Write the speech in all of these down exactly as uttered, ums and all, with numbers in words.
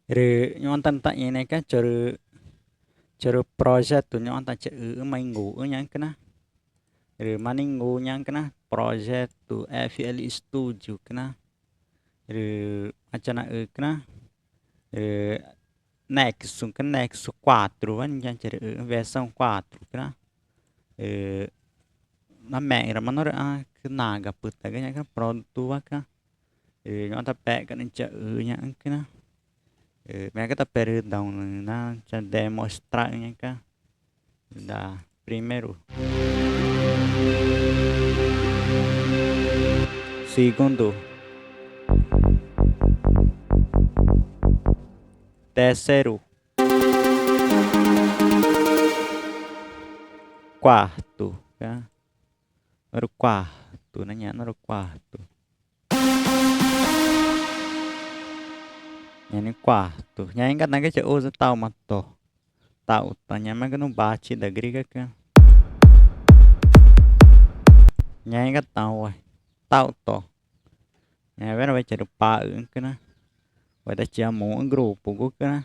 Rü ñu̱xma tá ixĩnüẽ cana chorü, chorü projeto ñu̱xma tá chaxüxü̃ Mainguxü̃ ñaxü̃cüna. Rü manengu ñaxü̃cüna projeto F L Studio cana. Rü machanaxücüna, rü Nexo cana, Nexo quatro wa ñaxü̃, chorü versão quatro cana. Rü namexü̃ rü marü ãcü naga pütagü ñaxü̃cüna produto wa cana. Rü ñu̱xma tá pexca̱x nüxü̃ chaxüxü̃ ñaxü̃cüna. Rü meã cana taperüdoü̃ nüxü̃ na chademostraxü̃ ñaxü̃cüna. Da primeiro. Segundo. Terceiro. Quarto. Número quarto, né? Número quarto. Ñaã nixĩ quarto. Ñaã ega nagü chaxu tãũma to. Tãũ to, ñaã mega nubá chidagürügü cana. Ñaã ega tãũ wa. Tãũ to. Ñaã wena wa chorü paxü̃ cana. Wa ta chiamuxü̃ grupogu cana.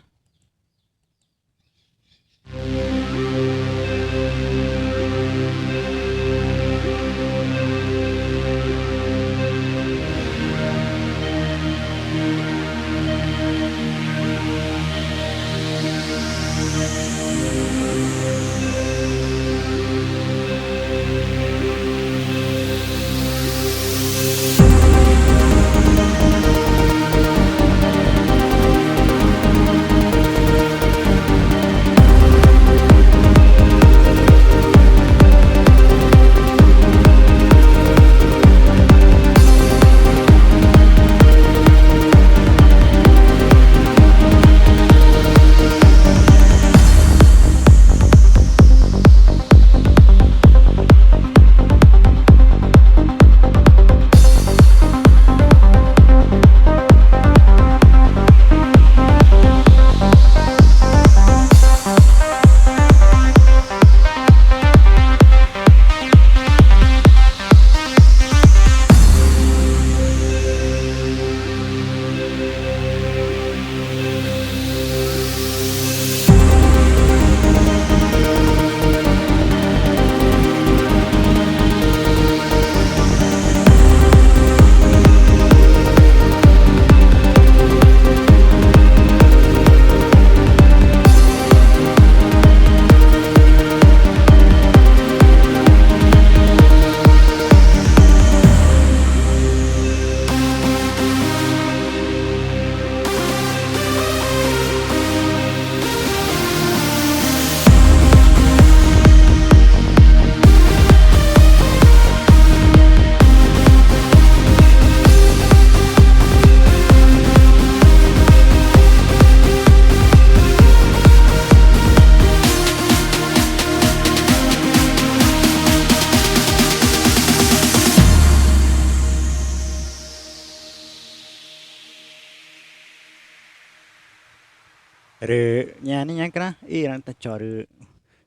Rü ñaã nixĩ ñaxü̃cüna ixĩrü tá chorü,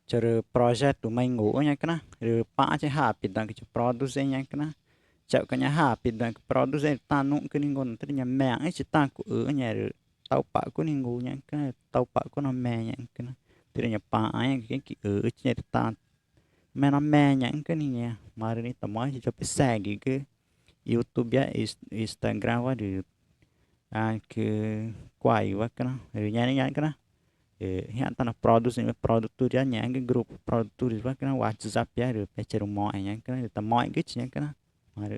chorü projeto Mainguxü̃ ñaxü̃cüna. Rü paxachi hapidoãcü chaproducir ñaxü̃cüna. Chauxca̱x ñaã hapidoãcü produce rü tá nuxcü ningu na türü ñaã meãxü̃chi tá cuxüxü̃ ñaã rü taupa̱x cuxü̃ ningu ñaxü̃cüna, taupa̱x cuxü̃ name ñaxü̃cüna. Türü ñaã paxaẽãcü queü̃ quiüxü̃chi ñaã rü tá me name ñaxü̃cüna nixĩ. Marü nixĩ tamuxẽchi chope seguegü YouTube ya, Ins-, Instagram wa rü ãcü cuaiwa cana. Rü ñaã nixĩ ñaxü̃cüna, rü ñaã tá naproducir produtor ya, ñaxü̃gü grupo produtores wa cana WhatsApp ya rü pechorü moxẽ ñaxü̃cüna rü tamoxẽgüchi ñaxü̃cüna. Marü